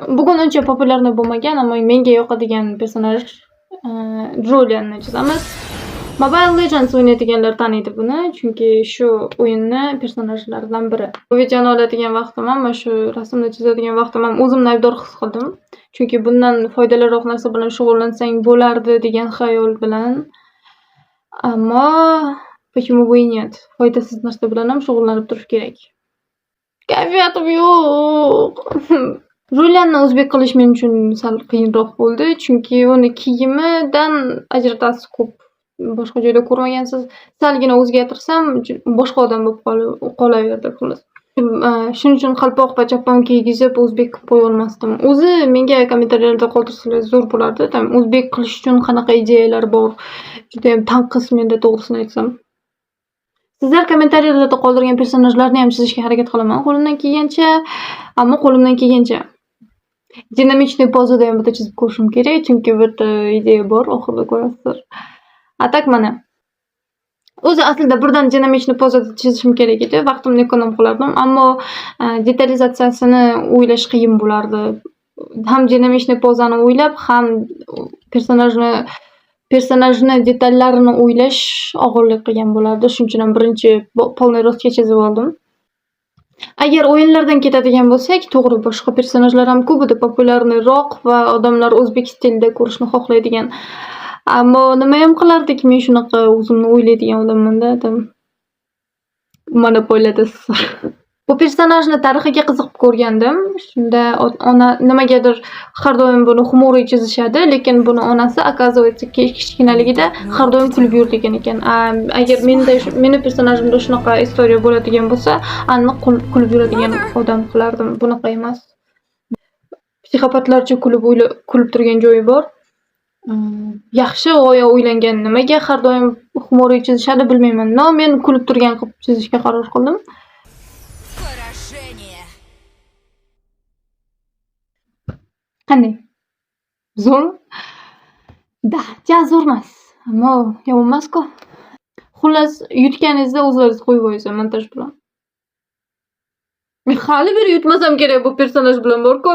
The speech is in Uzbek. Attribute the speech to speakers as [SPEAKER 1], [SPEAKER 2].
[SPEAKER 1] Bugun uncha популярный bo'lmagan, ammo menga yoqadigan personaj Julianni chizamiz. Mobile Legends o'ynaydiganlar taniydi buni, chunki shu o'yinni personajlaridan biri. Bu videoni oladigan vaqtim ham, mana shu rasmni chizadigan vaqtim ham o'zimni aybdor his qildim. Chunki bundan foydaliroq narsa bilan shug'ullansang bo'lardi degan xayol bilan. Ammo почему бы и нет? Foydasiz narsa bilan ham shug'ullanib turish kerak. Kayfiyatim yo'q. Julianni o'zbek qilish men uchun sal qiyinroq bo'ldi, chunki uni kiyimidan ajratasiz ko'p. Boshqa joyda ko'rmagansiz. Salgina o'zgartirsam, boshqa odam bo'lib qolaverdi xullas. Shuning uchun qalpoq va chapon kiygizib o'zbek qilib qo'ya olmasdim. O'zi menga kommentariyalarda qoldirsalar zo'r bo'lardi. Там o'zbek qilish uchun qanaqa ideyalar bor? Judayam tanqis menda, to'g'risini aytsam. Sizlar kommentariyalarda qoldirgan personajlarni ham chizishga harakat qilaman qo'limdan kelgancha, ammo qo'limdan kelgancha. Динамичный pozada ham bitta chizib ko'rishim kerak, chunki bitta ideya bor, oxirida ko'rasizlar. А так mana. O'zi aslida birdan динамичный pozada chizishim kerak edi, vaqtimni эконом qilardim, ammo detalizatsiyasini o'ylash qiyin bo'lardi. Ham динамичный pozani o'ylab, ham personajni detallarini o'ylash og'irlik qilgan bo'lardi. Shuning uchun ham birinchi полный рост ga chizib oldim. Agar o'yinlardan ketadigan bo'lsak, to'g'ri, boshqa personajlar ham ko'p edi, популярный roq va odamlar o'zbek stilida ko'rishni xohlaydigan. Ammo nimayam qilardik, men shunaqa o'zimni o'ylaydigan odamman-da, там monopoliyada. Bu personajni tarixiga qiziqib ko'rgandim. Shunda ona nimagadir har doim buni хмурый chizishadi, lekin buni onasi, оказывается, kichkinaligida har doim kulib yurgan ekan. Agar menda, meni personajimda shunaqa история bo'ladigan bo'lsa, aniq kulib yuradigan odam qilardim. Bunaqa emas. Psixopatlarcha kulib turgan joyi bor. Yaxshi g'oya o'ylangan. Nimaga har doim хмурый chizishadi, bilmayman. Но men kulib turgan qilib chizishga qaror qildim.
[SPEAKER 2] Поражение.
[SPEAKER 1] Qanday? Zo'rmi? Да, ja zo'r emas. Ammo yomon emas-ku. Xullas, yutganingizda o'zlaringiz qo'yib qo'yasiz montaj bilan. Men hali beri yutmasam kerak bu personaj bilan bor-ku.